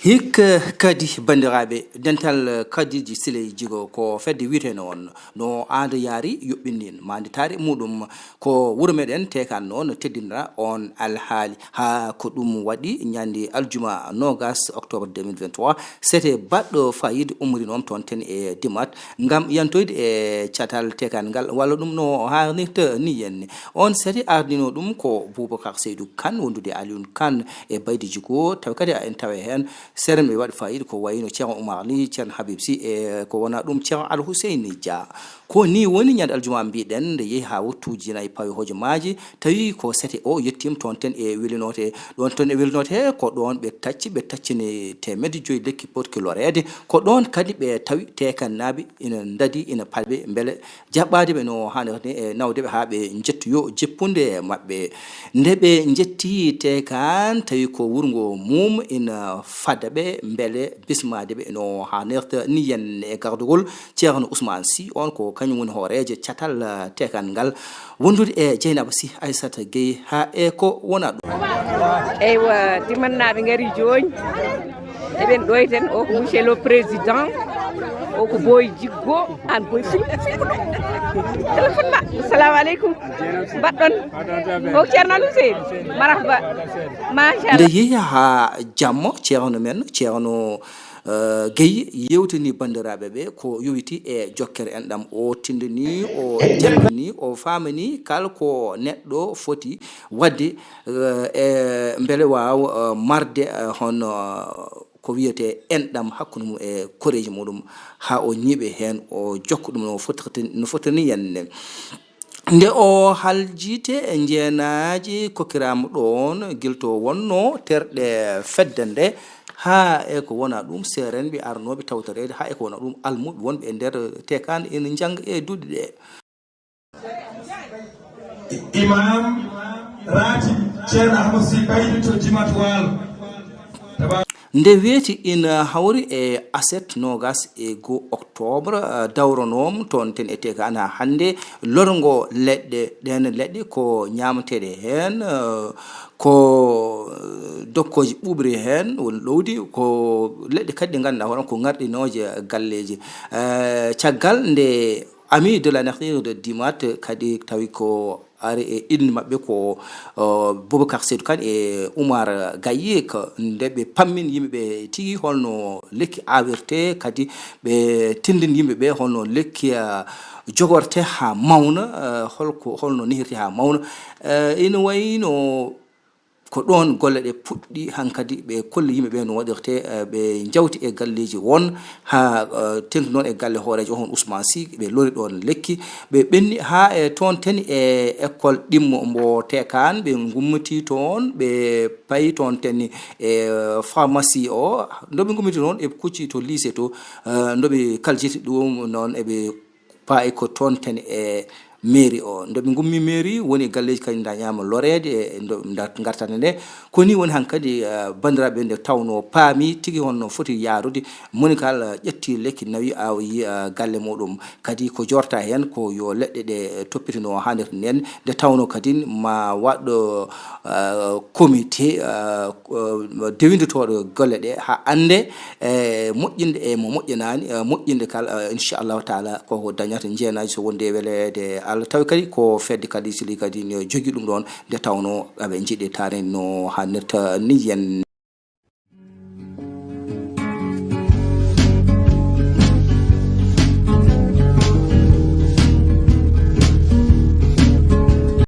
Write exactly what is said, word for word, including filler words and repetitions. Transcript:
Hikka kadi, banndiraaɓe, dental Kadiji Siley Jigo ko fedde wiyetee noon, no aada yaari yuɓɓinin maanditaare muɗum. Ko wuro meɗen Teekaan noon teddinira oon alhaali. Haa ko ɗum waɗi ñande aljuma noogas octobre deux mille vingt-trois, sete baɗɗo fayida ummorinoo toon ten e Dimat ngam yantoyde e catal Teekaan ngal, walla ɗum no haanirta ni henne. Oon sete ardinoo ɗum ko Boubacar Seydou Kane, wondude Alioune Kane e Baydi Jigo, tawi kadi en tawa heen seeɗa ɓe waɗi fayida, ko wayno Ceerno Oumar Ly, Ceerno Habib Sy, e ko wonaa ɗum Ceerno Al Huseyni Dia. Ko ni woni ñande aljuma mbiɗen, nde yehi haa wattuuji nayi pawi hojomaaji, tawi ko sete o yettiima toon ten e Welinote. Ɗoon toon e Welinote, ko ɗoon ɓe tacci, ɓe taccini teemedde joyi lekki potki loreede. Ko ɗoon kadi ɓe tawi Teekannaaɓe ina ndadi, ina paɗi ɓe mbele jaɓɓaade ɓe no haanirta ni, e nawde ɓe haa ɓe njettoyoo jippunde maɓɓe. Nde ɓe njetti Teekaan, tawi ko wuro ngo mum ina fada ɓe mbele bismaade ɓe no haanirta ni henne, e gardagol Ceerno Ousmane Sy, oon ko kañum woni hooreejo catal, eh, Teekaan ngal, wondude e Jeynaba Sy, Aissata Gueye, haa e ko wonaa ɗum. Eywa, Dimannaaɓe ngari jooni. Eɗen ɗo eten, o ko monsieur le président, o ko Boy Jiggo, aan Boy Ful-, Fulɓe. Téléphone ma. Assalamu aleykum. Mbaɗɗon? O Ceerno Alioune Seydi. Marhaba. Machallah. Nde yehi haa jamma, Ceerno men, Ceerno, eh, Gueye, yewtini banndiraaɓe ɓe ko yowitii e jokkere enɗam. O tinndini, o jaɓɓini, o faamini kala ko neɗɗo foti waɗde, eh, e mbele waawa, eh, marde, eh, hono, eh, ko wiyetee enɗam hakkunde mum e koreeji muɗum, haa o ñiiɓe heen, o jokka ɗum no fotirti, no fotirni henne. Nde o haljiti e njeenaaji kokkiraama ɗoon, gila to wonnoo terɗe fedde nde, haa e ko wonaa ɗum seerenɓe arnooɓe tawtoreede, haa e ko wonaa ɗum almuɓɓe wonɓe e nder Teekaan ina njannga e duɗe ɗe. Imam Ratib Ceerno Ahmad Sy Baydi to Jimat Waalo. Nde weeti ina hawri e aset noogas e goo octobre, eh, dawranoom toon ten e Teekaan haa hannde, lorgo leɗɗe, ɗeen leɗɗe ko ñaamateeɗe heen, eh, ko, eh, dokkooji ɓuuɓri heen, woni ɗowdi, ko leɗɗe kadi ɗe ngannduɗaa hono ko ŋarɗinooje galleeji. Eh, caggal nde Amis de la Nature de Dimat kadi tawi ko ari e inɗe maɓɓe ko, o, Boubacar Seydou Kane e Oumar Gaye, ko nde ɓe pammin yimɓe ɓe tigi holno lekki awirte, kadi ɓe tinndin yimɓe ɓe holno lekki, a, jogorte haa mawna, a, holko, holno nehirte haa mawna. A, ina wayno ko ɗoon golle ɗe puɗɗi hankadi, ɓe kolli yimɓe ɓe no waɗirte, eh, ɓe njawti e galleeji won haa, eh, teeŋti noon e galle hooreejo on Ousmane Sy, ɓe lori ɗoon lekki, ɓe ɓenni haa e toon teni e école ɗimmo mbo Teekaan, ɓe ngummiti toon, ɓe payi toon teni e, eh, pharmacie o, ndo ɓe ngummiti toon, ɓe kucci to lycée to, eh, ndo ɓe kaljiti ɗum noon, eɓe paayi ko toon ten e mairie o. Nde ɓe ngummi mairie, woni galleeji kadi nda ñaama loreede e ndo nda ngartata nde. Ko ni woni hankadi, eh, banndiraaɓe nde tawno paami tigi honno foti yaarude. Moni kala ƴetti lekki nawi awa yi, eh, galle muɗum. Kadi ko jorta heen ko yo leɗɗe ɗe toppitino hannirta nden. Nde tawno kadi ma waɗɗo, eh, comité, eh, eh, dewindotooɗo golle ɗe haa annde, eh, moƴƴinde e mo moƴƴinaani, eh, moƴƴinde kala, eh, inchallahu taala, koko dañata njeenaaji so wonde weleede Allah. Tawi kadi ko fedde kadi sili kadi no jogi ɗum ɗoon, nde tawno aɓe njiɗi taarino hannirta ni yen.